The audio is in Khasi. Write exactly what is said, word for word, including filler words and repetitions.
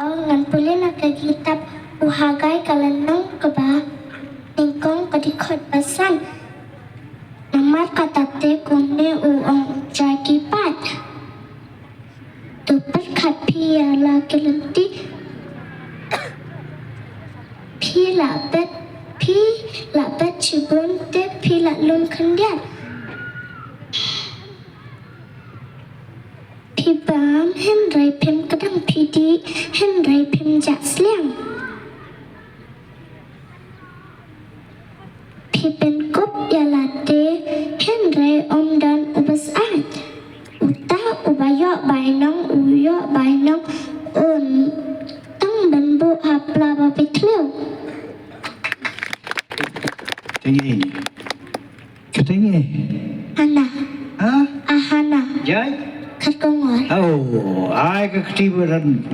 Ngan pule na ka kitab u Hagai ka lynnong kaba nyngkong ka dkhot ba san. Namar kata te kumne u ong ïa ki paid. To pyrkhat phi ïa la ki lynti. Phi la bet, phi la bet shibun te phi la lum khyndiat. Phi bam hynrei phim kdang, phi dih hynrei phim jah sliang. Phi pynkup ïa lade hynrei ym don uba syaid. Uta uba ïoh bainong u ïoh bainong, un tang ban buh ha pla ba bitliew. Teng i. Ka teng i. Hana. Ha? A Hana. Jai? Khat kongor. Oh, ai ka kti baran.